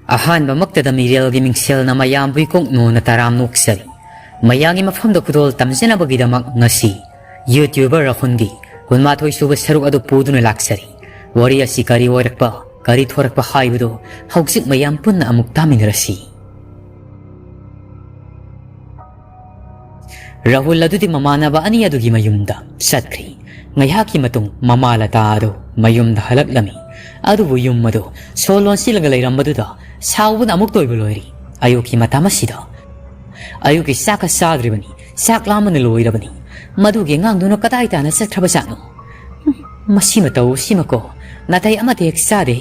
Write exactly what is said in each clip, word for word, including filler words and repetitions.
ꯑꯍꯥꯟꯕꯃꯛꯇꯗ ꯃꯤꯔꯦꯜꯒꯤ ꯃꯤꯡꯁꯦꯜꯅ ꯃꯌꯥꯝꯕꯨ ꯏꯀꯣꯛ ꯅꯣꯟꯅ ꯇꯔꯥꯝ ꯅꯣꯛꯆꯔꯤ꯫ ꯃꯌꯥꯝꯒꯤ ꯃꯐꯝꯗ ꯈꯨꯗꯣꯜ ꯇꯝꯖꯅꯕꯒꯤꯗꯃꯛ ꯉꯁꯤ YouTuber ꯔꯥꯍꯨꯜꯒꯤ ꯀꯨꯟꯃꯥꯊꯣꯏ ꯁꯨꯕ ꯁꯔꯨꯛ ꯑꯗꯨ ꯄꯨꯗꯨꯅ ꯂꯥꯛꯆꯔꯤ꯫ ꯋꯥꯔꯤ ꯑꯁꯤ ꯀꯔꯤ ꯑꯣꯏꯔꯛꯄ, ꯀꯔꯤ ꯊꯣꯔꯛꯄ ꯍꯥꯏꯕꯗꯨ ꯍꯧꯖꯤꯛ ꯃꯌꯥꯝ ꯄꯨꯟꯅ ꯑꯃꯨꯛ ꯇꯥꯃꯤꯟꯅꯔꯁꯤ꯫ ꯔꯥꯍꯨꯜ ꯑꯗꯨꯗꯤ ꯃꯃꯥꯟꯅꯕ ꯑꯅꯤ ꯑꯗꯨꯒꯤ ꯃꯌꯨꯝꯗ ꯆꯠꯈ꯭ꯔꯤ꯫ ꯉꯥꯏꯍꯥꯛꯀꯤ ꯃꯇꯨꯡ ꯃꯃꯥ ꯂꯇꯥ ꯑꯗꯨ ꯃꯌꯨꯝꯗ ꯍꯜꯂꯛꯂꯝꯃꯤ꯫ ꯑꯗꯨꯕꯨ ꯌꯨꯝ ꯑꯗꯨ ꯁꯣ ꯂꯣꯟꯁꯤꯜꯂꯒ ꯂꯩꯔꯝꯕꯗꯨꯗ ꯁꯥꯎꯕꯅ ꯑꯃꯨꯛ ꯇꯣꯏꯕ ꯂꯣꯏꯔꯤ꯫ ꯑꯌꯨꯛꯀꯤ ꯃꯇꯝ ꯑꯁꯤꯗ ꯑꯌꯨꯛꯀꯤ ꯆꯥꯛꯀ ꯆꯥꯗ꯭ꯔꯤꯕꯅꯤ꯫ ꯆꯥꯛ ꯂꯥꯝꯕꯅ ꯂꯣꯏꯔꯕꯅꯤ꯫ ꯃꯗꯨꯒꯤ ꯑꯉꯥꯡꯗꯨꯅ ꯀꯗꯥꯏ ꯇꯥꯅ ꯆꯠꯈ꯭ꯔꯕꯖꯥꯠꯅꯣ? ꯍꯨꯝ, ꯃꯁꯤ ꯃꯇꯧ ꯑꯁꯤꯃꯀꯣ, ꯅꯥꯇꯩ ꯑꯃꯠꯇ ꯍꯦꯛ ꯆꯥꯗꯦ꯫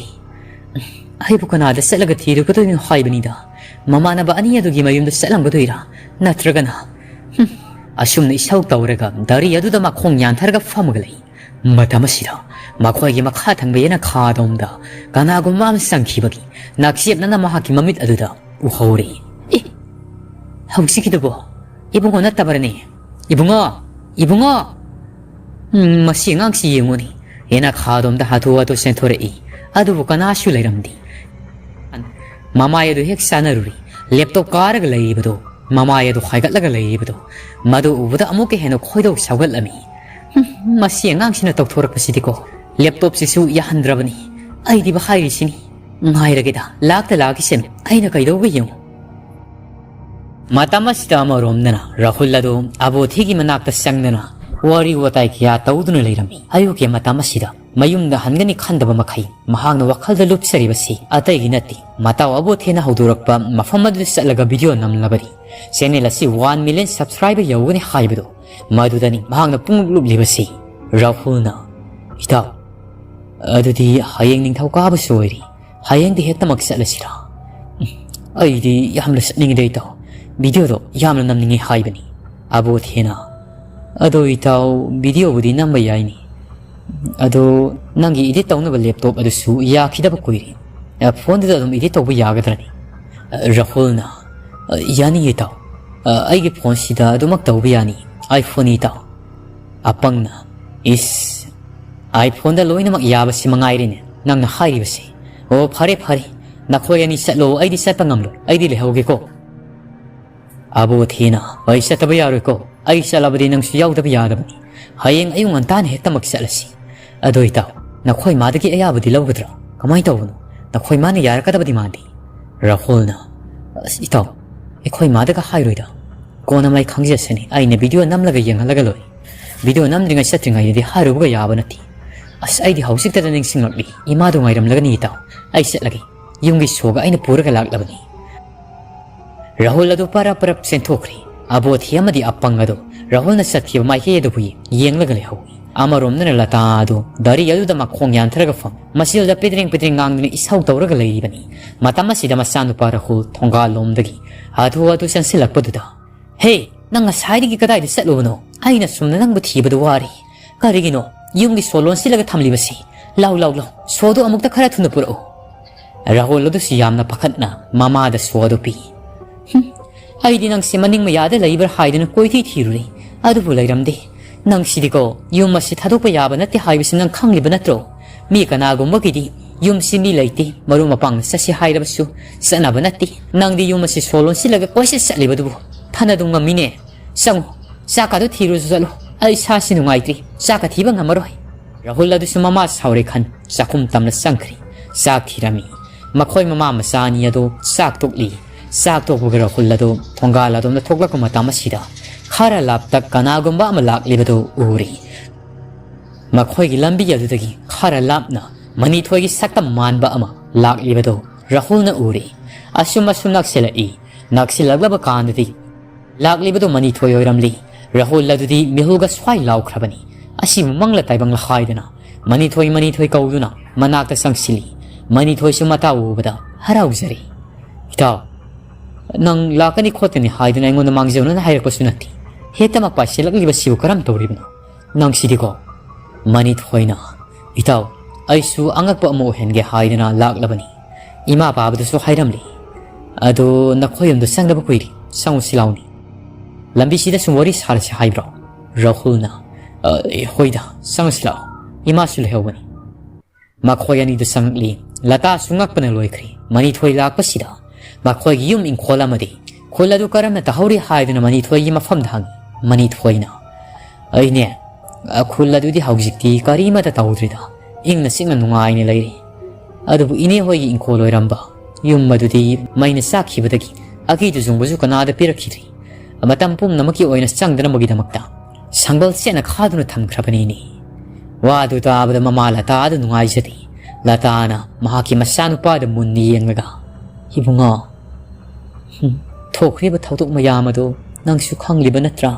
ꯑꯩꯕꯨ ꯀꯅꯥꯗ ꯆꯠꯂꯒ ꯊꯤꯔꯨꯒꯗꯣꯏꯅꯣ ꯍꯥꯏꯕꯅꯤꯗ꯫ ꯃꯃꯥꯟꯅꯕ ꯑꯅꯤ ꯑꯗꯨꯒꯤ ꯃꯌꯨꯝꯗ ꯆꯠꯂꯝꯒꯗꯣꯏꯔꯥ? ꯅꯠꯇ꯭ꯔꯒꯅ, ꯍꯨꯝ, ꯑꯁꯨꯝꯅ ꯏꯁꯧ ꯇꯧꯔꯒ ꯒꯥꯔꯤ ꯑꯗꯨꯗ ꯃꯈꯣꯡ ꯌꯥꯟꯊꯔꯒ ꯐꯝꯃꯒ ꯂꯩ꯫ ꯃꯇꯝ ꯑꯁꯤꯗ ꯃꯈꯣꯏꯒꯤ ꯃꯈꯥ ꯊꯪꯕ ꯌꯦꯅꯈꯥꯗꯣꯝꯗ ꯀꯅꯥꯒꯨꯝꯕ ꯑꯃ ꯆꯪꯈꯤꯕꯒꯤ ꯅꯥꯛꯆꯦꯠꯅꯅ ꯃꯍꯥꯛꯀꯤ ꯃꯃꯤꯠ ꯑꯗꯨꯗ ꯎꯍꯧꯔꯦ꯫ ꯑꯦ, ꯍꯧꯖꯤꯛꯀꯤꯗꯨꯕꯣ ꯏꯕꯨꯡꯉꯣ ꯅꯠꯇꯕꯔꯅꯦ? ꯏꯕꯨꯡꯉꯣ! ꯏꯕꯨꯡꯉꯣ! ꯎꯝ, ꯃꯁꯤ ꯑꯉꯥꯡꯁꯤ ꯌꯦꯡꯉꯨꯅꯦ꯫ ꯌꯦꯅꯈꯥꯗꯣꯝꯗ ꯍꯥꯊꯨ ꯍꯥꯊꯨ ꯆꯦꯟꯊꯣꯔꯛꯏ꯫ ꯑꯗꯨꯕꯨ ꯀꯅꯥꯁꯨ ꯂꯩꯔꯝꯗꯦ꯫ ꯃꯃꯥꯏ ꯑꯗꯨ ꯍꯦꯛ ꯆꯥꯅꯔꯨꯔꯤ꯫ ꯂꯦꯞꯇꯣꯞ ꯀꯥꯔꯒ ꯂꯩꯔꯤꯕꯗꯣ, ꯃꯃꯥꯏ ꯑꯗꯨ ꯍꯥꯏꯒꯠꯂꯒ ꯂꯩꯔꯤꯕꯗꯣ, ꯃꯗꯨ ꯎꯕꯗ ꯑꯃꯨꯛꯀ ꯍꯦꯟꯅ ꯈꯣꯏꯗꯧ ꯁꯥꯎꯒꯠꯂꯝꯃꯤ꯫ ꯍꯨꯝ, ꯃꯁꯤ ꯑꯉꯥꯡꯁꯤꯅ ꯇꯧꯊꯣꯔꯛꯄꯁꯤꯗꯤꯀꯣ꯫ ꯂꯦꯞꯇꯣꯞꯁꯤꯁꯨ ꯌꯥꯍꯟꯗ꯭ꯔꯕꯅꯤ꯫ ꯑꯩꯗꯤꯕ ꯍꯥꯏꯔꯤꯁꯤꯅꯤ꯫ ꯉꯥꯏꯔꯒꯦꯗ, ꯂꯥꯛꯇ ꯂꯥꯛꯈꯤꯁꯅꯨ꯫ ꯑꯩꯅ ꯀꯩꯗꯧꯕ ꯌꯦꯡꯉꯨ꯫ ꯃꯇꯝ ꯑꯁꯤꯗ ꯑꯃꯔꯣꯝꯗꯅ ꯔꯥꯍꯨꯜ ꯑꯗꯨ ꯑꯕꯣꯊꯤꯒꯤ ꯃꯅꯥꯛꯇ ꯆꯪꯗꯅ ꯋꯥꯔꯤ ꯋꯥꯇꯥꯏ ꯀꯌꯥ ꯇꯧꯗꯨꯅ ꯂꯩꯔꯝꯃꯤ꯫ ꯑꯌꯨꯛꯀꯤ ꯃꯇꯝ ꯑꯁꯤꯗ ꯃꯌꯨꯝꯗ ꯍꯟꯒꯅꯤ ꯈꯟꯗꯕ ꯃꯈꯩ ꯃꯍꯥꯛꯅ ꯋꯥꯈꯜꯗ ꯂꯨꯞꯆꯔꯤꯕꯁꯤ ꯑꯇꯩꯒꯤ ꯅꯠꯇꯦ, ꯃꯇꯥꯎ ꯑꯕꯣꯊꯦꯅ ꯍꯧꯗꯣꯔꯛꯄ ꯃꯐꯝ ꯑꯗꯨꯗ ꯆꯠꯂꯒ ꯚꯤꯗꯤꯑꯣ ꯅꯝꯂꯕꯗꯤ ꯆꯦꯅꯦꯜ ꯑꯁꯤ ꯋꯥꯟ ꯃꯤꯂꯤꯌꯟ ꯁꯕꯁꯀ꯭ꯔꯥꯏꯕꯔ ꯌꯧꯒꯅꯤ ꯍꯥꯏꯕꯗꯨ, ꯃꯗꯨꯗꯅꯤ ꯃꯍꯥꯛꯅ ꯄꯨꯡꯂꯨꯞ ꯂꯨꯞꯂꯤꯕꯁꯤ꯫ ꯔꯥꯍꯨꯜꯅ, "ꯏꯇꯥꯎ, ꯑꯗꯨꯗꯤ ꯍꯌꯦꯡ ꯅꯤꯡꯊꯧꯀꯥꯕꯁꯨ ꯑꯣꯏꯔꯤ, ꯍꯌꯦꯡꯗꯤ ꯍꯦꯛꯇꯃꯛ ꯆꯠꯂꯁꯤꯔꯥ?" "ꯑꯩꯗꯤ ꯌꯥꯝꯅ ꯆꯠꯅꯤꯡꯉꯤꯗ ꯏꯇꯥꯎ, ꯚꯤꯗꯤꯑꯣꯗꯣ ꯌꯥꯝꯅ ꯅꯝꯅꯤꯡꯉꯤ ꯍꯥꯏꯕꯅꯤ꯫" ꯑꯕꯣꯊꯦꯅ, "ꯑꯗꯣ ꯏꯇꯥꯎ, ꯚꯤꯗꯤꯑꯣꯕꯨꯗꯤ ꯅꯝꯕ ꯌꯥꯏꯅꯤ, ꯑꯗꯣ ꯅꯪꯒꯤ ꯏꯗꯤꯠ ꯇꯧꯅꯕ ꯂꯦꯞꯇꯣꯞ ꯑꯗꯨꯁꯨ ꯌꯥꯈꯤꯗꯕ ꯀꯨꯏꯔꯦ꯫ ꯑ, ꯐꯣꯟꯗꯨꯗ ꯑꯗꯨꯝ ꯏꯗꯤꯠ ꯇꯧꯕ ꯌꯥꯒꯗ꯭ꯔꯅꯤ?" ꯑ, ꯔꯥꯍꯨꯜꯅ, "ꯑ, ꯌꯥꯅꯤꯌꯦ ꯏꯇꯥꯎ꯫ ꯑ, ꯑꯩꯒꯤ ꯐꯣꯟꯁꯤꯗ ꯑꯗꯨꯃꯛ ꯇꯧꯕ ꯌꯥꯅꯤ, iPhone ꯏꯇꯥꯎ꯫" ꯑꯄꯪꯅ, "ꯏꯁ, iPhone ꯗ ꯂꯣꯏꯅꯃꯛ ꯌꯥꯕꯁꯤ ꯃꯉꯥꯏꯔꯦꯅꯦ ꯅꯪꯅ ꯍꯥꯏꯔꯤꯕꯁꯤ꯫ ꯑꯣ, ꯐꯔꯦ, ꯐꯔꯦ, "ꯅꯈꯣꯏ ꯑꯅꯤ ꯆꯠꯂꯣ, ꯑꯩꯗꯤ ꯆꯠꯄ ꯉꯝꯂꯣꯏ, ꯑꯩꯗꯤ ꯂꯩꯍꯧꯒꯦꯀꯣ꯫" ꯑꯕꯣꯊꯤꯅ, "ꯑꯩ ꯆꯠꯇꯕ ꯌꯥꯔꯣꯏꯀꯣ, ꯑꯩ ꯆꯠꯂꯕꯗꯤ ꯅꯪꯁꯨ ꯌꯥꯎꯗꯕ ꯌꯥꯗꯕꯅꯤ꯫ ꯍꯌꯦꯡ ꯑꯌꯨꯛ ꯉꯟꯇꯥꯅ ꯍꯦꯛꯇꯃꯛ ꯆꯠꯂꯁꯤ꯫ ꯑꯗꯣ ꯏꯇꯥꯎ, ꯅꯈꯣꯏ ꯃꯥꯗꯒꯤ ꯑꯌꯥꯕꯗꯤ ꯂꯧꯒꯗ꯭ꯔꯥ? ꯀꯃꯥꯏꯅ ꯇꯧꯕꯅꯣ? ꯅꯈꯣꯏ ꯃꯥꯅ ꯌꯥꯔꯛꯀꯗꯕꯗꯤ ꯃꯥꯟꯗꯦ꯫" ꯔꯥꯍꯨꯜꯅ, "ꯑꯁ ꯏꯇꯥꯎ, ꯑꯩꯈꯣꯏ ꯃꯥꯗꯒ ꯍꯥꯏꯔꯣꯏꯗ꯫ ꯀꯣꯟꯅ ꯃꯥꯏ ꯈꯪꯖꯁꯅꯤ, ꯑꯩꯅ ꯚꯤꯗꯤꯑꯣ ꯅꯝꯂꯒ ꯌꯦꯡꯍꯜꯂꯒ ꯂꯣꯏꯔꯦ꯫ ꯚꯤꯗꯤꯑꯣ ꯅꯝꯗ꯭ꯔꯤꯉꯩ ꯆꯠꯇ꯭ꯔꯤꯉꯩꯗꯗꯤ ꯍꯥꯏꯔꯨꯕꯒ ꯌꯥꯕ ꯅꯠꯇꯦ꯫ ꯑꯁ, ꯑꯩꯗꯤ ꯍꯧꯖꯤꯛꯇꯗ ꯅꯤꯡꯁꯤꯡꯂꯛꯂꯤ, ꯏꯃꯥꯗꯨ ꯉꯥꯏꯔꯝꯂꯒꯅꯤ ꯏꯇꯥꯎ꯫ ꯑꯩ ꯆꯠꯂꯒꯦ, ꯌꯨꯝꯒꯤ ꯁꯣꯒ ꯑꯩꯅ ꯄꯨꯔꯒ ꯂꯥꯛꯂꯕꯅꯤ꯫" ꯔꯥꯍꯨꯜ ꯑꯗꯨ ꯄꯔꯞ ꯄꯔꯞ ꯆꯦꯟꯊꯣꯛꯈ꯭ꯔꯦ꯫ ꯑꯕꯣꯊꯤ ꯑꯃꯗꯤ ꯑꯄꯪ ꯑꯗꯨ ꯔꯥꯍꯨꯜꯅ ꯆꯠꯈꯤꯕ ꯃꯥꯏꯀꯩ ꯑꯗꯨꯕꯨ ꯌꯦꯡꯂꯒ ꯂꯩꯍꯧꯏ꯫ ꯑꯃꯔꯣꯝꯗꯅ ꯂꯇꯥ ꯑꯗꯨ ꯗꯥꯔꯤ ꯑꯗꯨꯗ ꯃꯈꯣꯡ ꯌꯥꯟꯊꯔꯒ ꯐꯝ, ꯃꯆꯤꯜꯗ ꯄꯤꯗ꯭ꯔꯤꯡ ꯄꯤꯗ꯭ꯔꯤꯡ ꯉꯥꯡꯗꯨꯅ ꯏꯁꯧ ꯇꯧꯔꯒ ꯂꯩꯔꯤꯕꯅꯤ꯫ ꯃꯇꯝ ꯑꯁꯤꯗ ꯃꯆꯥꯅꯨꯄꯥ ꯔꯥꯍꯨꯜ ꯊꯣꯡꯒꯥꯜ ꯂꯣꯝꯗꯒꯤ ꯍꯥꯊꯨ ꯍꯥꯊꯨ ꯆꯪꯁꯤꯜꯂꯛꯄꯗꯨꯗ, "ꯍꯦ, ꯅꯪ ꯉꯁꯥꯏꯗꯒꯤ ꯀꯗꯥꯏꯗ ꯆꯠꯂꯨꯕꯅꯣ? ꯑꯩꯅ ꯁꯨꯝꯅ ꯅꯪꯕꯨ ꯊꯤꯕꯗ ꯋꯥꯔꯦ꯫ ꯀꯔꯤꯒꯤꯅꯣ ꯌꯨꯝꯒꯤ ꯁꯣ ꯂꯣꯟꯁꯤꯜꯂꯒ ꯊꯝꯂꯤꯕꯁꯤ? ꯂꯥꯎ, ꯂꯥꯎ, ꯂꯥꯎ, ꯁꯣꯗꯨ ꯑꯃꯨꯛꯇ ꯈꯔ ꯊꯨꯅ ꯄꯨꯔꯛꯎ꯫" ꯔꯥꯍꯨꯜ ꯑꯗꯨꯁꯨ ꯌꯥꯝꯅ ꯄꯥꯈꯠꯅ ꯃꯃꯥꯗ ꯁꯣ ꯑꯗꯨ ꯄꯤ꯫ "ꯍꯨꯝ, ꯑꯩꯗꯤ ꯅꯪꯁꯦ ꯃꯅꯤꯡ ꯃꯌꯥꯗ ꯂꯩꯕ꯭ꯔꯥ ꯍꯥꯏꯗꯨꯅ ꯀꯣꯏꯊꯤ ꯊꯤꯔꯨꯔꯦ, ꯑꯗꯨꯕꯨ ꯂꯩꯔꯝꯗꯦ꯫ ꯅꯪꯁꯤꯗꯤꯀꯣ, ꯌꯨꯝ ꯑꯁꯤ ꯊꯥꯗꯣꯛꯄ ꯌꯥꯕ ꯅꯠꯇꯦ ꯍꯥꯏꯕꯁꯤ ꯅꯪ ꯈꯪꯂꯤꯕ ꯅꯠꯇ꯭ꯔꯣ? ꯃꯤ ꯀꯅꯥꯒꯨꯝꯕꯒꯤꯗꯤ ꯌꯨꯝꯁꯤ ꯃꯤ ꯂꯩꯇꯦ, ꯃꯔꯨꯞ ꯃꯄꯥꯡꯅ ꯆꯠꯁꯤ ꯍꯥꯏꯔꯕꯁꯨ ꯆꯠꯅꯕ ꯅꯠꯇꯦ꯫ ꯅꯪꯗꯤ ꯌꯨꯝ ꯑꯁꯤ ꯁꯣ ꯂꯣꯟꯁꯤꯜꯂꯒ ꯀꯣꯏꯆꯠ ꯆꯠꯂꯤꯕꯗꯨꯕꯨ ꯐꯅꯗꯨꯝ ꯉꯝꯃꯤꯅꯦ꯫ ꯆꯪꯉꯨ, ꯆꯥꯛꯀꯗꯨ ꯊꯤꯔꯨꯁꯨ ꯆꯠꯂꯨ꯫ ꯑꯩ ꯏꯁꯥꯁꯤ ꯅꯨꯡꯉꯥꯏꯇ꯭ꯔꯤ, ꯆꯥꯛꯀ ꯊꯤꯕ ꯉꯝꯃꯔꯣꯏ꯫" ꯔꯥꯍꯨꯜ ꯑꯗꯨꯁꯨ ꯃꯃꯥ ꯁꯥꯎꯔꯦ ꯈꯟ ꯆꯥꯛꯈꯨꯝ ꯇꯝꯅ ꯆꯪꯈ꯭ꯔꯦ꯫ ꯆꯥꯛ ꯊꯤꯔꯝꯃꯤ꯫ ꯃꯈꯣꯏ ꯃꯃꯥ ꯃꯆꯥ ꯑꯅꯤ ꯑꯗꯨ ꯆꯥꯛ ꯇꯣꯛꯂꯤ꯫ ꯆꯥꯛ ꯇꯣꯛꯄꯒꯤ ꯔꯥꯍꯨꯜ ꯑꯗꯨ ꯊꯣꯡꯒꯥꯜ ꯑꯗꯣꯝꯗ ꯊꯣꯛꯂꯛꯄ ꯃꯇꯝ ꯑꯁꯤꯗ ꯈꯔ ꯂꯥꯞꯇ ꯀꯅꯥꯒꯨꯝꯕ ꯑꯃ ꯂꯥꯛꯂꯤꯕꯗꯨ ꯎꯔꯤ꯫ ꯃꯈꯣꯏꯒꯤ ꯂꯝꯕꯤ ꯑꯗꯨꯗꯒꯤ ꯈꯔ ꯂꯥꯞꯅ ꯃꯅꯤꯊꯣꯏꯒꯤ ꯁꯛꯇꯝ ꯃꯥꯟꯕ ꯑꯃ ꯂꯥꯛꯂꯤꯕꯗꯨ ꯔꯥꯍꯨꯜꯅ ꯎꯔꯤ꯫ ꯑꯁꯨꯝ ꯑꯁꯨꯝ ꯅꯛꯁꯤꯜꯂꯛꯏ꯫ ꯅꯛꯁꯤꯜꯂꯛꯂꯕ ꯀꯥꯟꯗꯗꯤ ꯂꯥꯛꯂꯤꯕꯗꯨ ꯃꯅꯤꯊꯣꯏ ꯑꯣꯏꯔꯝꯂꯤ꯫ ꯔꯥꯍꯨꯜ ꯑꯗꯨꯗꯤ ꯃꯤꯍꯨꯜꯒ ꯁ꯭ꯋꯥꯏ ꯂꯥꯎꯈ꯭ꯔꯕꯅꯤ꯫ ꯑꯁꯤꯕꯨ ꯃꯪꯂ ꯇꯥꯏꯕꯪꯂ ꯍꯥꯏꯗꯨꯅ ꯃꯅꯤꯊꯣꯏ, ꯃꯅꯤꯊꯣꯏ ꯀꯧꯗꯨꯅ ꯃꯅꯥꯛꯇ ꯆꯪꯁꯤꯜꯂꯤ꯫ ꯃꯅꯤꯊꯣꯏꯁꯨ ꯃꯇꯥ ꯎꯕꯗ ꯍꯔꯥꯎꯖꯔꯦ꯫ "ꯏꯇꯥꯎ, ꯅꯪ ꯂꯥꯛꯀꯅꯤ ꯈꯣꯠꯀꯅꯤ ꯍꯥꯏꯗꯨꯅ ꯑꯩꯉꯣꯟꯗ ꯃꯥꯡꯖꯧꯅꯅ ꯍꯥꯏꯔꯛꯄꯁꯨ ꯅꯠꯇꯦ꯫ ꯍꯦꯛꯇꯃꯛ ꯄꯥꯏꯁꯤꯜꯂꯛꯂꯤꯕꯁꯤꯕꯨ ꯀꯔꯝ ꯇꯧꯔꯤꯕꯅꯣ?" "ꯅꯪꯁꯤꯗꯤꯀꯣ꯫" ꯃꯅꯤꯊꯣꯏꯅ, "ꯏꯇꯥꯎ, ꯑꯩꯁꯨ ꯑꯉꯛꯄ ꯑꯃ ꯑꯣꯏꯍꯟꯒꯦ ꯍꯥꯏꯗꯨꯅ ꯂꯥꯛꯂꯕꯅꯤ꯫ ꯏꯃꯥ ꯄꯥꯕꯗꯁꯨ ꯍꯥꯏꯔꯝꯂꯤ꯫ ꯑꯗꯣ ꯅꯈꯣꯏ ꯌꯨꯝꯗ ꯆꯪꯗꯕ ꯀꯨꯏꯔꯦ, ꯆꯪꯉꯨꯁꯤ ꯂꯥꯎꯅꯤ꯫" "ꯂꯝꯕꯤꯁꯤꯗ ꯁꯨꯝ ꯋꯥꯔꯤ ꯁꯥꯔꯁꯤ ꯍꯥꯏꯕ꯭ꯔꯣ?" ꯔꯥꯍꯨꯜꯅ, "ꯑ, ꯍꯣꯏꯗ, ꯆꯪꯉꯁꯤ ꯂꯥꯛꯑꯣ, ꯏꯃꯥꯁꯨ ꯂꯩꯍꯧꯕꯅꯤ꯫" ꯃꯈꯣꯏ ꯑꯅꯤꯗꯨ ꯆꯪꯂꯛꯂꯤ꯫ ꯂꯇꯥꯁꯨ ꯉꯛꯄꯅ ꯂꯣꯏꯈ꯭ꯔꯦ꯫ ꯃꯅꯤꯊꯣꯏ ꯂꯥꯛꯄꯁꯤꯗ ꯃꯈꯣꯏꯒꯤ ꯌꯨꯝ ꯏꯪꯈꯣꯜ ꯑꯃꯗꯤ ꯈꯨꯜ ꯑꯗꯨ ꯀꯔꯝꯅ ꯇꯧꯍꯧꯔꯤ ꯍꯥꯏꯗꯨꯅ ꯃꯅꯤꯊꯣꯏꯒꯤ ꯃꯐꯝꯗ ꯍꯪꯉꯤ꯫ ꯃꯅꯤꯊꯣꯏꯅ, "ꯑꯩꯅꯦ, ꯑ, ꯈꯨꯜ ꯑꯗꯨꯗꯤ ꯍꯧꯖꯤꯛꯇꯤ ꯀꯔꯤꯃꯠꯇ ꯇꯧꯗ꯭ꯔꯤꯗ, ꯏꯪꯅ ꯆꯤꯛꯅ ꯅꯨꯡꯉꯥꯏꯅ ꯂꯩꯔꯤ꯫ ꯑꯗꯨꯕꯨ ꯏꯅꯦ ꯍꯣꯏꯒꯤ ꯏꯪꯈꯣꯜ ꯑꯣꯏꯔꯝꯕ ꯌꯨꯝ ꯑꯗꯨꯗꯤ ꯃꯩꯅ ꯆꯥꯛꯈꯤꯕꯗꯒꯤ ꯑꯀꯤꯗꯨ ꯆꯨꯡꯕꯁꯨ ꯀꯅꯥꯗ ꯄꯤꯔꯛꯈꯤꯗ꯭ꯔꯤ꯫ ꯃꯇꯝ ꯄꯨꯝꯅꯃꯛꯀꯤ ꯑꯣꯏꯅ ꯆꯪꯗꯅꯕꯒꯤꯗꯃꯛꯇ ꯁꯪꯕꯜ ꯆꯦꯠꯅ ꯈꯥꯗꯨꯅ ꯊꯝꯈ꯭ꯔꯕꯅꯤꯅꯦ꯫" ꯋꯥꯗꯨ ꯇꯥꯕꯗ ꯃꯃꯥ ꯂꯇꯥꯗꯨ ꯅꯨꯡꯉꯥꯏꯖꯗꯦ꯫ ꯂꯇꯥꯅ ꯃꯍꯥꯛꯀꯤ ꯃꯆꯥꯅꯨꯄꯥꯗ ꯃꯨꯟꯅ ꯌꯦꯡꯂꯒ, "ꯏꯕꯨꯡꯉꯣ, ꯍꯨꯝ, ꯊꯣꯛꯈ꯭ꯔꯤꯕ ꯊꯧꯗꯣꯛ ꯃꯌꯥꯝ ꯑꯗꯨ ꯅꯪꯁꯨ ꯈꯪꯂꯤꯕ ꯅꯠꯇ꯭ꯔꯥ?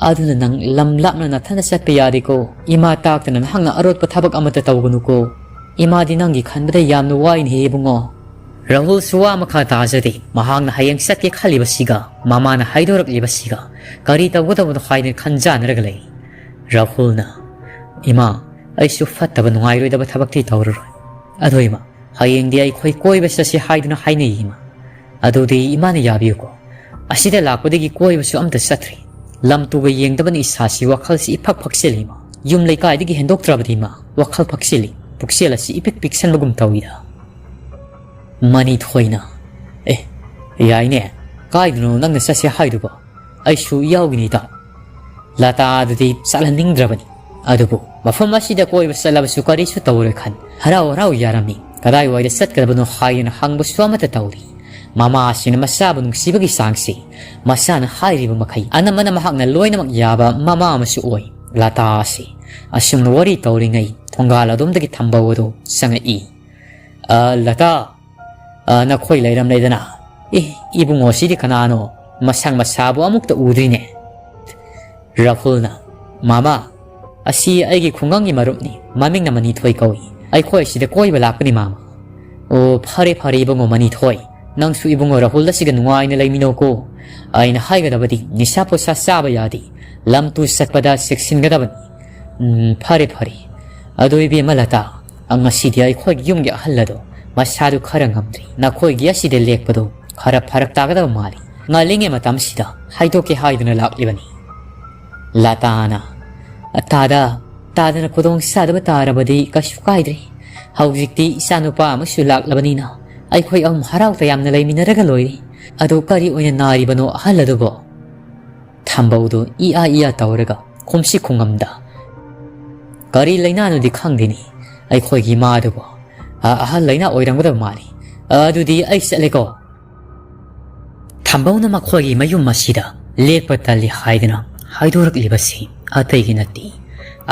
ꯑꯗꯨꯅ ꯅꯪ ꯂꯝ ꯂꯥꯞꯅ ꯅꯊꯟꯗ ꯆꯠꯄ ꯌꯥꯗꯦꯀꯣ꯫ ꯏꯃꯥ ꯇꯥꯛꯇꯅ ꯅꯍꯥꯛꯅ ꯑꯔꯣꯠꯄ ꯊꯕꯛ ꯑꯃꯠꯇ ꯇꯧꯒꯅꯨꯀꯣ꯫ ꯏꯃꯥꯗꯤ ꯅꯪꯒꯤ ꯈꯟꯕꯗ ꯌꯥꯝꯅ ꯋꯥꯏꯅꯦꯍꯦ ꯏꯕꯨꯡꯉꯣ꯫" ꯔꯥꯍꯨꯜꯁꯨ ꯋꯥ ꯃꯈꯥ ꯇꯥꯖꯗꯦ꯫ ꯃꯍꯥꯛꯅ ꯍꯌꯦꯡ ꯆꯠꯀꯦ ꯈꯜꯂꯤꯕꯁꯤꯒ ꯃꯃꯥꯅ ꯍꯥꯏꯗꯣꯔꯛꯂꯤꯕꯁꯤꯒ ꯀꯔꯤ ꯇꯧꯒꯗꯕꯅꯣ ꯍꯥꯏꯗꯅ ꯈꯟꯖꯥꯟꯅꯔꯒ ꯂꯩ꯫ ꯔꯥꯍꯨꯜꯅ, "ꯏꯃꯥ, ꯑꯩꯁꯨ ꯐꯠꯇꯕ ꯅꯨꯡꯉꯥꯏꯔꯣꯏꯗꯕ ꯊꯕꯛꯇꯤ ꯇꯧꯔꯔꯣꯏ꯫ ꯑꯗꯣ ꯏꯃꯥ, ꯍꯌꯦꯡꯗꯤ ꯑꯩꯈꯣꯏ ꯀꯣꯏꯕ ꯆꯠꯁꯤ ꯍꯥꯏꯗꯨꯅ ꯍꯥꯏꯅꯩ ꯏꯃꯥ꯫ ꯑꯗꯨꯗꯤ ꯏꯃꯥꯅ ꯌꯥꯕꯤꯌꯨꯀꯣ꯫ ꯑꯁꯤꯗ ꯂꯥꯛꯄꯗꯒꯤ ꯀꯣꯏꯕꯁꯨ ꯑꯝꯇ ꯆꯠꯇ꯭ꯔꯤ꯫ ꯂꯝ ꯇꯨꯒ ꯌꯦꯡꯗꯕꯅ ꯏꯁꯥꯁꯤ ꯋꯥꯈꯜꯁꯤ ꯏꯐꯛ ꯐꯛꯆꯤꯜꯂꯤ ꯏꯃꯥ꯫ ꯌꯨꯝ ꯂꯩꯀꯥꯏꯗꯒꯤ ꯍꯦꯟꯗꯣꯛꯇ꯭ꯔꯕꯗꯤ ꯏꯃꯥ, ꯋꯥꯈꯜ ꯐꯛꯆꯤꯜꯂꯤ꯫ ꯄꯨꯛꯆꯦꯜ ꯑꯁꯤ ꯏꯄꯤꯛ ꯄꯤꯛꯁꯟꯕꯒꯨꯝ ꯇꯧꯏꯗ꯫" ꯃꯅꯤꯊꯣꯏꯅ, "ꯑꯦ, ꯌꯥꯏꯅꯦ, ꯀꯥꯏꯗꯅꯣ ꯅꯪꯅ ꯆꯠꯁꯦ ꯍꯥꯏꯗꯨꯕꯣ? ꯑꯩꯁꯨ ꯌꯥꯎꯒꯅꯤꯗ꯫" ꯂꯇꯥꯗꯨꯗꯤ ꯆꯠꯍꯟꯅꯤꯡꯗ꯭ꯔꯕꯅꯤ꯫ ꯑꯗꯨꯕꯨ ꯃꯐꯝ ꯑꯁꯤꯗ ꯀꯣꯏꯕ ꯆꯠꯂꯕꯁꯨ ꯀꯔꯤꯁꯨ ꯇꯧꯔꯣꯏ ꯈꯟ ꯍꯔꯥꯎ ꯍꯔꯥꯎ ꯌꯥꯔꯝꯃꯤ꯫ ꯀꯗꯥꯏꯋꯥꯏꯗ ꯆꯠꯀꯗꯕꯅꯣ ꯍꯥꯏꯗꯨꯅ ꯍꯪꯕꯁꯨ ꯑꯃꯠꯇ ꯇꯧꯗꯦ꯫ ꯃꯃꯥꯁꯤꯅ ꯃꯆꯥꯕꯨ ꯅꯨꯡꯁꯤꯕꯒꯤ ꯆꯥꯡꯁꯤ, ꯃꯆꯥꯅ ꯍꯥꯏꯔꯤꯕ ꯃꯈꯩ ꯑꯅꯝꯕꯅ ꯃꯍꯥꯛꯅ ꯂꯣꯏꯅꯃꯛ ꯌꯥꯕ ꯃꯃꯥ ꯑꯃꯁꯨ ꯑꯣꯏ꯫ ꯂꯇꯥ ꯑꯁꯤ ꯑꯁꯨꯝꯅ ꯋꯥꯔꯤ ꯇꯧꯔꯤꯉꯩ ꯊꯣꯡꯒꯥꯜ ꯑꯗꯣꯝꯗꯒꯤ ꯊꯝꯕꯧ ꯑꯗꯨ ꯆꯪꯉꯛꯏ꯫ "ꯑ, ꯂꯇꯥ, ꯑ, ꯅꯈꯣꯏ ꯂꯩꯔꯝꯂꯦꯗꯅ꯫ ꯑꯦ, ꯏꯕꯨꯡꯉꯣꯁꯤꯗꯤ ꯀꯅꯥꯅꯣ? ꯃꯁꯪ ꯃꯁꯥꯕꯨ ꯑꯃꯨꯛꯇ ꯎꯗ꯭ꯔꯤꯅꯦ꯫" ꯔꯥꯍꯨꯜꯅ, "ꯃꯥꯃꯥ, ꯑꯁꯤ ꯑꯩꯒꯤ ꯈꯨꯡꯒꯪꯒꯤ ꯃꯔꯨꯞꯅꯤ, ꯃꯃꯤꯡꯅ ꯃꯅꯤꯊꯣꯏ ꯀꯧꯏ꯫ ꯑꯩꯈꯣꯏ ꯑꯁꯤꯗ ꯀꯣꯏꯕ ꯂꯥꯛꯄꯅꯤ ꯃꯥꯃꯥ꯫" "ꯑꯣ, ꯐꯔꯦ ꯐꯔꯦ ꯏꯕꯨꯡꯉꯣ ꯃꯅꯤꯊꯣꯏ, ꯅꯪꯁꯨ ꯏꯕꯨꯡꯉꯣ ꯔꯥꯍꯨꯜ ꯑꯁꯤꯒ ꯅꯨꯡꯉꯥꯏꯅ ꯂꯩꯃꯤꯟꯅꯧꯀꯣ꯫ ꯑꯩꯅ ꯍꯥꯏꯒꯗꯕꯗꯤ ꯅꯤꯁꯥ ꯄꯨꯁꯥ ꯆꯥꯕ ꯌꯥꯗꯦ, ꯂꯝ ꯇꯨ ꯆꯠꯄꯗ ꯆꯦꯛꯁꯤꯟꯒꯗꯕꯅꯤ꯫ ꯎꯝ, ꯐꯔꯦ ꯐꯔꯦ꯫ ꯑꯗꯣ ꯏꯕꯦꯝꯃ ꯂꯇꯥ, ꯉꯁꯤꯗꯤ ꯑꯩꯈꯣꯏꯒꯤ ꯌꯨꯝꯒꯤ ꯑꯍꯜ ꯑꯗꯣ ꯃꯁꯥꯗꯨ ꯈꯔ ꯉꯝꯗ꯭ꯔꯤ꯫ ꯅꯈꯣꯏꯒꯤ ꯑꯁꯤꯗ ꯂꯦꯛꯄꯗꯣ ꯈꯔ ꯐꯔꯛ ꯇꯥꯒꯗꯕ ꯃꯥꯜꯂꯤ꯫ ꯉꯜꯂꯤꯉꯩ ꯃꯇꯝꯁꯤꯗ ꯍꯥꯏꯗꯣꯛꯀꯦ ꯍꯥꯏꯗꯨꯅ ꯂꯥꯛꯂꯤꯕꯅꯤ꯫" ꯂꯇꯥꯅ, "ꯇꯥꯗ, ꯇꯥꯗꯅ ꯈꯨꯗꯣꯡ ꯆꯥꯗꯕ ꯇꯥꯔꯕꯗꯤ ꯀꯩꯁꯨ ꯀꯥꯏꯗ꯭ꯔꯦ꯫ ꯍꯧꯖꯤꯛꯇꯤ ꯏꯆꯥꯅꯨꯄꯥ ꯑꯃꯁꯨ ꯂꯥꯛꯂꯕꯅꯤꯅ ꯑꯩꯈꯣꯏ ꯑꯍꯨꯝ ꯍꯔꯥꯎ ꯇꯌꯥꯝꯅ ꯂꯩꯃꯤꯟꯅꯔꯒ ꯂꯣꯏꯔꯤ꯫ ꯑꯗꯨ ꯀꯔꯤ ꯑꯣꯏꯅ ꯅꯥꯔꯤꯕꯅꯣ ꯑꯍꯜ ꯑꯗꯨꯕꯣ? ꯊꯝꯕꯧꯗꯨ ꯏ ꯑꯥ ꯏ ꯑꯥ ꯇꯧꯔꯒ ꯈꯨꯝꯁꯤ ꯈꯨꯡꯉꯝꯗ, "ꯀꯔꯤ ꯂꯩꯅꯥꯅꯣꯗꯤ ꯈꯪꯗꯦꯅꯤ, ꯑꯩꯈꯣꯏꯒꯤ ꯏꯃꯥ ꯑꯗꯨꯕꯨ꯫ ꯑ-, ꯑꯍꯜ ꯂꯩꯅꯥ ꯑꯣꯏꯔꯝꯒꯗꯕ ꯃꯥꯜꯂꯤ꯫ ꯑꯗꯨꯗꯤ ꯑꯩ ꯆꯠꯂꯦꯀꯣ"꯫ ꯊꯝꯕꯧꯅ ꯃꯈꯣꯏꯒꯤ ꯃꯌꯨꯝ ꯑꯁꯤꯗ ꯂꯦꯛꯄ ꯇꯜꯂꯤ ꯍꯥꯏꯗꯨꯅ ꯍꯥꯏꯗꯣꯔꯛꯂꯤꯕꯁꯤ ꯑꯇꯩꯒꯤ ꯅꯠꯇꯦ꯫